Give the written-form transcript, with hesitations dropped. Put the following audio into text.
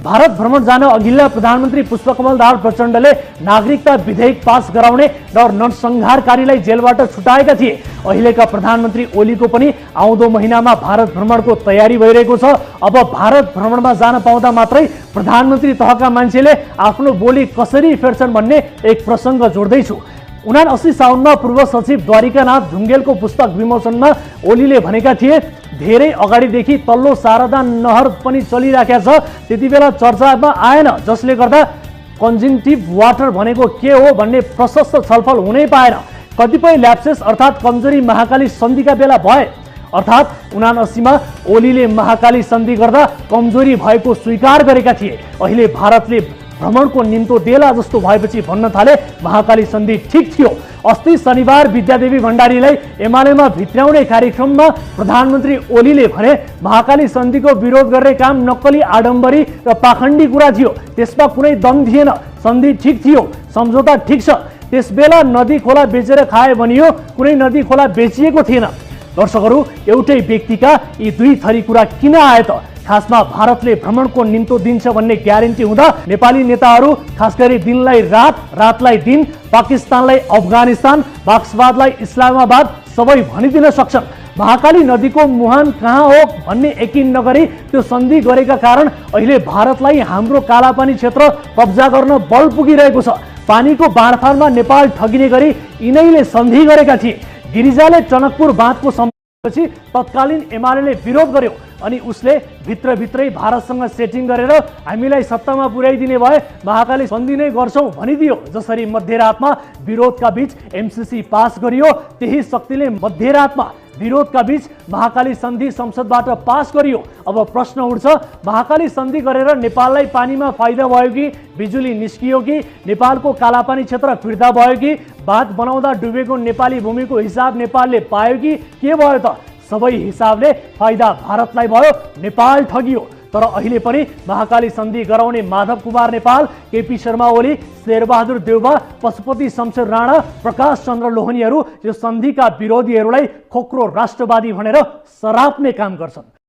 भारत भ्रमण जान अघिल्ला प्रधानमन्त्री पुष्पकमल दाहाल प्रचण्डले नागरिकता विधेयक पास गराउने र नरसंहारकारीलाई जेलबाट छुटाएका थिए। अहिलेका प्रधानमन्त्री ओलीको पनि आउँदो महिनामा भारत भ्रमणको तयारी भइरहेको छ। अब भारत भ्रमणमा जान पाउँदा मात्रै प्रधानमन्त्री तहका मान्छेले आफ्नो बोली कसरी फेर्छन् भन्ने एक प्रसङ्ग जोड्दैछु। 79 साउनमा पूर्व सचिव द्वारिकानाथ ढुङ्गेलको पुस्तक विमोचनमा ओलीले भनेका थिए, धेरै अगाडिदेखि तल्लो शारदा नहर पनि चलिराखेको छ, त्यतिबेला चर्चामा आएन, जसले गर्दा कन्जङ्टिभ वाटर भनेको के हो भन्ने प्रशस्त छलफल हुनै पाएन। कतिपय ल्याप्सेस अर्थात् कमजोरी महाकाली सन्धिका बेला भए, अर्थात् 79 मा ओलीले महाकाली सन्धि गर्दा कमजोरी भएको स्वीकार गरेका थिए। अहिले भारतले भ्रमणको निम्तो देला जस्तो भएपछि भन्न थाले महाकाली सन्धि ठिक थियो। अस्ति शनिबार विद्यादेवी भण्डारीलाई एमालेमा भित्र्याउने कार्यक्रममा प्रधानमन्त्री ओलीले भने महाकाली सन्धिको विरोध गर्ने काम नक्कली, आडम्बरी र पाखण्डी कुरा थियो, त्यसमा कुनै दम थिएन, सन्धि ठिक थियो, सम्झौता ठिक छ। त्यसबेला नदी खोला बेचेर खाए भनियो, कुनै नदी खोला बेचिएको थिएन। दर्शकहरू, एउटै व्यक्तिका यी दुई थरी कुरा किन आए त? खासमा भारतले भ्रमणको निम्तो दिन्छ भन्ने ग्यारेन्टी हुँदा नेपाली नेताहरू खास गरी दिनलाई रात, रातलाई दिन, पाकिस्तानलाई अफगानिस्तान, मार्क्सवादलाई इस्लामाबाद सबै भनिदिन सक्छन्। महाकाली नदीको मुहान कहाँ हो भन्ने यकिन नगरी त्यो सन्धि गरेका कारण अहिले भारतलाई हाम्रो कालापानी क्षेत्र कब्जा गर्न बल पुगिरहेको छ। पानीको बाँडफाँडमा नेपाल ठगिने गरी यिनैले सन्धि गरेका थिए। गिरिजाले टनकपुर बाँधको पछि तत्कालीन एमाले विरोध गर्यो अनि उसले भित्रभित्रै भारतसँग सेटिङ गरेर हामीलाई सत्तामा पुर्याइदिने भए महाकाली सन्धि नै गर्छौँ भनिदियो। जसरी मध्यरातमा विरोधका बीच एमसीसी पास गरियो, त्यही शक्तिले मध्यरातमा विरोधका बीच महाकाली सन्धि संसदबाट पास गरियो। अब प्रश्न उठ्छ, महाकाली सन्धि गरेर नेपाललाई पानीमा फाइदा भयो कि बिजुली निस्कियो कि नेपालको कालापानी क्षेत्र फिर्ता भयो कि बाँध बनाउँदा डुबेको नेपाली भूमिको हिसाब नेपालले पायो कि के भयो त? सबै हिसाबले फाइदा भारतलाई भयो, नेपाल ठगियो। तर अहिले पनि महाकाली सन्धि गराउने माधव कुमार नेपाल, केपी शर्मा ओली, शेरबहादुर देउबा, पशुपति शमशेर राणा, प्रकाश चन्द्र लोहनीहरू यो सन्धिका विरोधीहरूलाई खोक्रो राष्ट्रवादी भनेर सराप्ने काम गर्छन्।